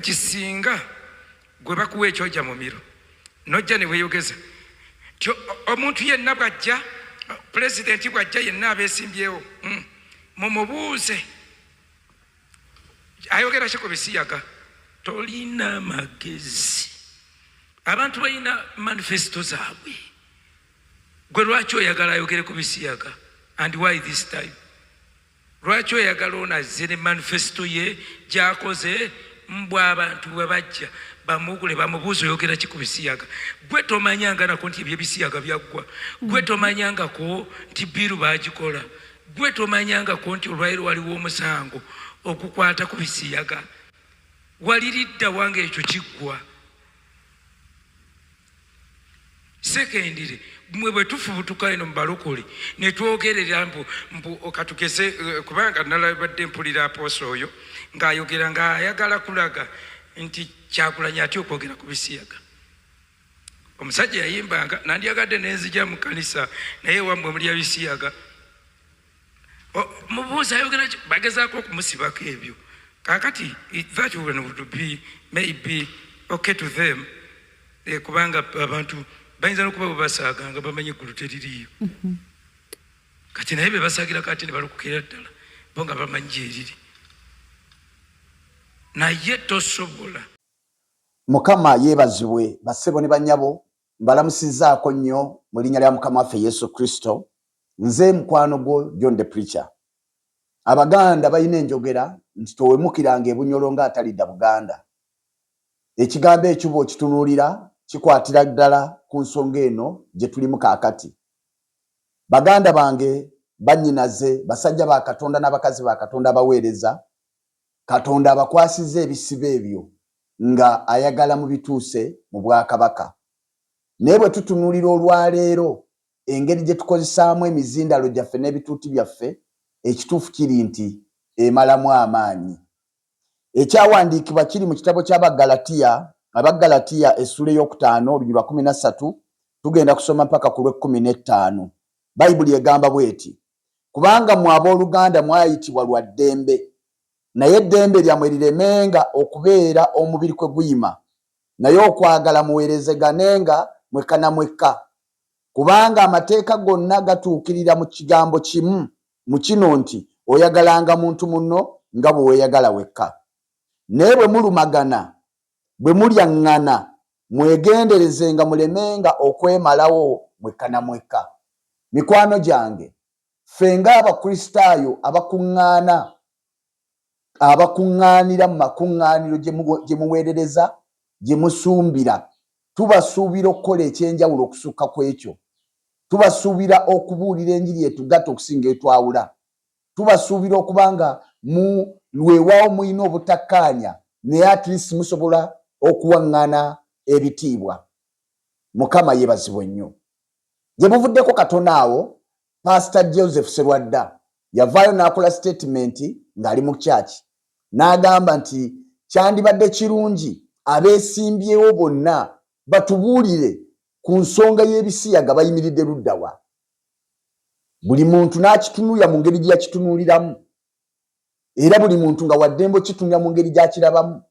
Kisinga gwe bakuwa ekyoja mumiro nojja ne weeyogeza nti omuntu yenna bw'ajja, pulezidenti bw'ajja yenna abeesimbyewo, mumubuuze ayogera ki ku bisiyaga. Tolina magezi. Abantu balina manifesto zaabwe. Gwe lwaki oyagala ayogere ku bisiyaga, and why this time? Lwaki oyagala ono azze ne manifesto ye gyakoze, mbwa abantu bwe bajja bamugule bamubuuze oyogera ki ku bisiyaga? Gwe tomanyanga nako nti ebyebisiyaga byaggwa. Gwe tomanyangako nti bill bagikola. Gwe tomanyangako nti olwaliro waliwo omusango okukwata ku bisiyaga. Waliridda wange ekyo kiggwa. Secondly, mwe bwe tufubutuka eno mu balokole ne twogerera mbu katugeze, kubanga nalabadde mpulira apostle oyo ng'ayogera ng'ayagala kulaga nti Kyagulanyi atya okwogera ku bisiyaga. Omusajja yayimbanga nandyagadde nenzija mu kanisa naye wammwe mulya bisiyaga. Mubuuza ayogera ki? Bagezaako okumusibako ebyo. Kaakati that would be maybe okay to them, kubanga abantu bayinza n'okuba bwe basaaga nga bamanyi eggulu teririiyo. Kati naye be basaagira kati ne balokokera ddala bo nga bamanyi gyeriri, naye tosobola. Mukama yeebazibwe bassebo ne bannyabo, mbalamusizzaako nnyo mu linnya lya Mukama waffe Yesu Kristo. Nze mukwano gwo John the Preacher. Abaganda balina enjogera nti towemukiranga e Bunyoro ng'atalidda Buganda. Ekigambo ekyo bw'okitunuulira kikwatira ddala ku nsonga eno gye tulimu kaakati. Baganda bange, bannyinaze, basajja ba Katonda n'abakazi ba Katonda abaweereza, Katonda abakwasizza ebisibo ebyo nga ayagala mubituuse mu Bwakabaka. Naye bwe tutunuulira olwaleero engeri gye tukozesaamu emizindalo gyaffe n'ebituuti byaffe, ekituufu kiri nti emalamu amaanyi. Ekyawandiikibwa kiri mu kitabo ky'Abaggalatiya, Abaggalatiya essuula ey'okutaano oluny lwa 13, tugenda kusoma mpaka ku lw'ekkumi n'ettaano. Bayibuli egamba bw'eti, Kubanga mmwe ab'oluganda mwayitibwa lwa ddembe, naye eddembe lyammwe liremenga okubeera omubiri kwe guyima, naye okwagala muweerezeganenga mwekka na mwekka. Kubanga amateeka gonna gatuukirira mu kigambo kimu, mu kino nti, Oyagalanga muntu munno nga bwe weeyagala wekka. Naye bwe mulumagana, bwe mulyaŋŋana, mwegenderezenga mulemenga okwemalawo mwekka na mwekka. Mikwano gyange, ffe ng'Abakristaayo abakuŋŋaana, abakuŋŋaanira mu makuŋŋaaniro gye muweerereza, gye musumbira, tubasuubira okukola eky'enjawulo okusukka ku ekyo. Tubasuubira okubuulira enjiri etugatta okusinga etwawula. Tubasuubira okuba nga mu lwewaawo mulina obutakkaanya naye at least musobola okuwaŋŋana ebitiibwa. Mukama yeebazibwe nnyo. Gye buvuddeko katono awo, Paasita Joseph Serwadda yavaayo n'akola sitetimenti ng'ali mu church n'agamba nti kyandibadde kirungi abeesimbyewo bonna batubuulire ku nsonga y'ebisiyaga bayimiridde ludda wa. Buli muntu n'akitunuulira mu ngeri gye yakitunuuliramu era buli muntu nga waddembe okitunuulira mu ngeri gy'akirabamu.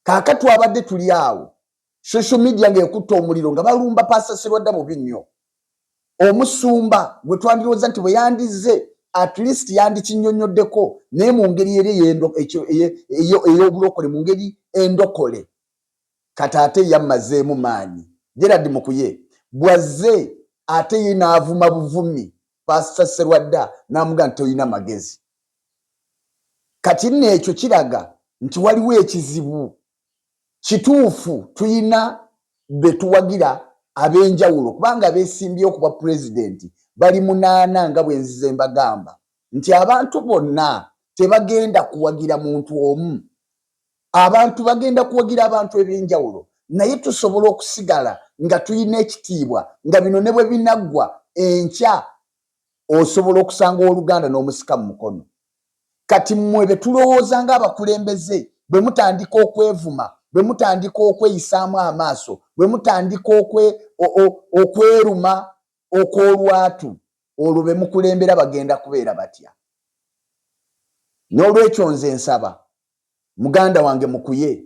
Kaakati twabadde tuli awo social media ng'ekutte omuliro nga balumba Paasita Serwadda bubi nnyo. Omusumba gwe twandirowooza nti bwe yandizze at least yandikinnyonnyoddeko naye mu ngeri eri ey'obulokole, mu ngeri endokole. Kati ate yammazeemu maanyi. Gerald Mukuye bw'azze ate ye n'avuma buvumi Paasita Serwadda n'amugamba nti tolina magezi. Kati nno ekyo kiraga nti waliwo ekizibu. Kituufu tulina be tuwagira ab'enjawulo kubanga abeesimbyewo ku bwapulezidenti bali munaana nga bwe nzize mbagamba nti abantu bonna tebagenda kuwagira muntu omu. Abantu bagenda kuwagira abantu eb'enjawulo naye tusobola okusigala nga tulina ekitiibwa nga bino ne bwe binaggwa enkya osobola okusanga owooluganda n'omusika mu mukono. Kati mmwe be tulowooza ng'abakulembeze bwe mutandika okwevuma, bwe mutandika okweyisaamu amaaso, bwe mutandika okweruma okw'olwatu, olwo be mukulembera bagenda kubeera batya? N'olwekyo nze nsaba. Muganda wange Mukuye,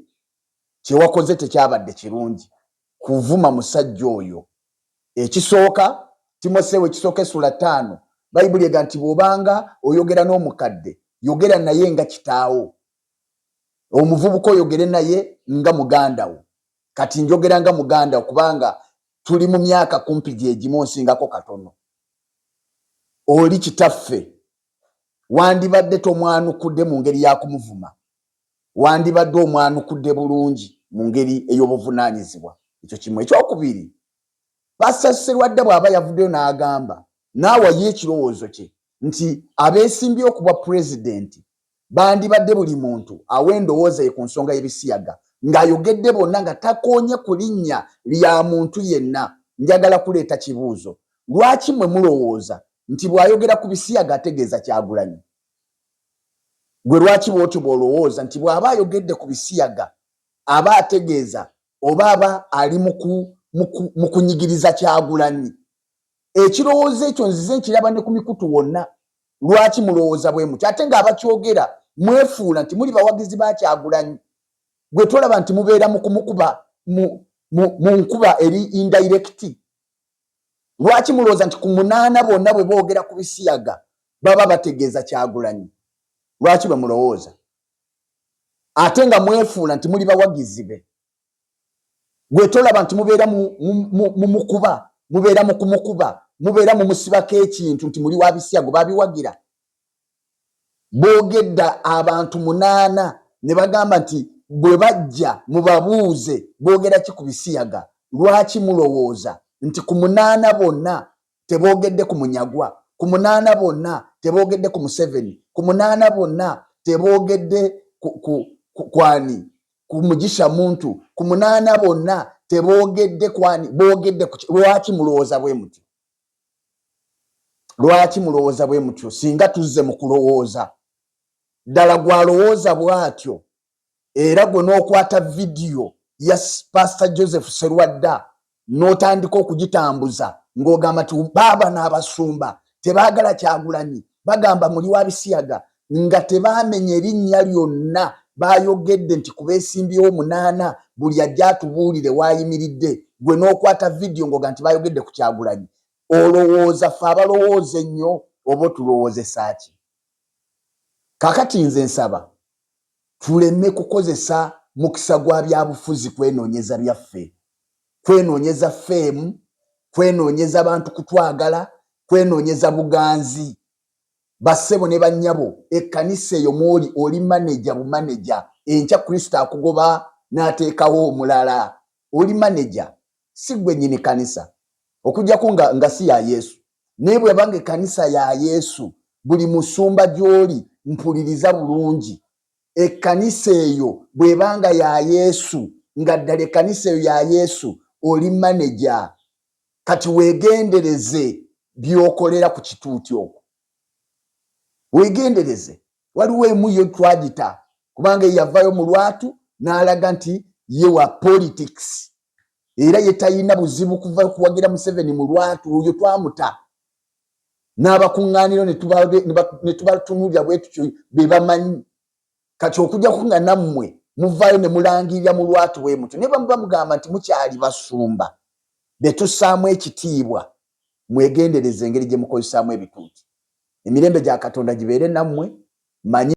kyewakoze tekyabadde kirungi kuvuma musajja oyo. Ekisooka, Timoseewo ekisooka essula 5, Bayibuli ega nti bw'obanga oyogera n'omukadde, yogera naye nga kitaawo, omuvubuka oyogere naye nga muganda wo. Kati njogera nga muganda wo kubanga tuli mu myaka kumpi gyegimu, onsingako katono. Oli kitaffe, wandibadde tomwanukudde mu ngeri ya kumuvuma, wandibadde omwanukudde bulungi mu ngeri ey'obuvunaanyizibwa. Ekyo kimu. Ekyokubiri, Pasita Serwadda bw'aba yavuddeyo n'agamba n'awayo ekirowoozo kye nti abeesimbye okubwa pulezidenti bandibadde buli muntu awa endowooza ye ku nsonga y'ebisiyaga, ng'ayogedde bonna nga takoonye ku linnya lya muntu yenna, njagala kuleeta kibuuzo: lwaki mwe mulowooza nti bw'ayogera ku bisiyaga ategeeza Kyagulanyi? Gwe lwaki bw'otyo bw'olowooza nti bw'aba ayogedde ku bisiyaga aba ategeeza oba aba ali mu kunyigiriza Kyagulanyi? Ekirowoozo ekyo nzize nkiraba ne ku mikutu wonna. Lwaki mulowooza bwe mutyo, ate ng'abakyogera mwefuula nti muli bawagizi ba Kyagulanyi? Gwe tolaba nti mubeera mu kumukuba mu nkuba eri indirect? Lwaki mulowooza nti ku munaana bonna bwe boogera ku bisiyaga baba bategeeza Kyagulanyi? Lwaki bwe mulowooza, ate nga mwefuula nti muli bawagizi be? Gwe tolaba nti mubeera mumukuba, mubeera mu kumukuba, mubeera mumusibako ekintu nti muli wa bisiyago babiwagira? Boogedda abantu munaana ne bagamba nti bwe bajja mubabuuze boogera ki ku bisiyaga. Lwaki mulowooza nti ku munaana bonna teboogedde ku Munyagwa, ku munaana bonna teboogedde ku Museveni, ku munaana bonna teboogedde kwani, ku Mugisha Muntu, ku munaana bonna teboogedde kwani, boogedde? Lwaki mulowooza bwe mutyo? Lwaki mulowooza bwe mutyo? Singa tuzze mu kulowooza ddala, gwalowooza bw'atyo, era gwe n'okwata vidiyo ya Pastor Joseph Serwadda n'otandika okugitambuza ng'ogamba nti baaba n'abasumba tebaagala Kyagulanyi, bagamba muli wa bisiyaga, nga tebaamenya erinnya lyonna, bayogedde nti kubeesimbyewo munaana buli ajja atubuulire waayimiridde, gwe n'okwata vidiyo ng'oga nti bayogedde ku Kyagulanyi, olowooza ffe abalowooza ennyo oba otulowoozesa ki? Kakati nze nsaba tuleme kukozesa mukisa gwa byabufuzi kwenoonyeza byaffe, kwenoonyeza fame, kwenoonyeza bantu kutwagala, kwenoonyeza buganzi. Bassebo ne bannyabo, ekkanisa eyo mwoli oli maneja bumaneja. Enkya Kristo akugoba n'ateekawo omulala. Oli maneja, si gwe nnyini kanisa, okuggyako nga si ya Yesu. Naye bwebanga ekkanisa ya Yesu, buli musumba gy'oli mpuliriza bulungi, ekkanisa eyo bwebanga ya Yesu, nga ddala ekkanisa eyo ya Yesu, oli maneja. Kati weegendereze by'okolera ku kituuti okwo, weegendereze. Waliwo emu yo twagita kubanga yavayo mu lwatu n'alaga nti ye wa politics, era ye talina buzibu kuva kuwagira Museveni mu lwatu. Oyo twamuta n'abakuŋŋaaniro ne tubatunuulira bwe tutyo be bamanyi. Kati okujjako nga nammwe muvaayo ne mulangirira mu lwatu bwe mutyo, naye bamuba mugamba nti mukyali basumba be tussaamu ekitiibwa, mwegendereze engeri gye mukozesaamu ebituuti. Emirembe gya Katonda gibeere nammwe. Manyi.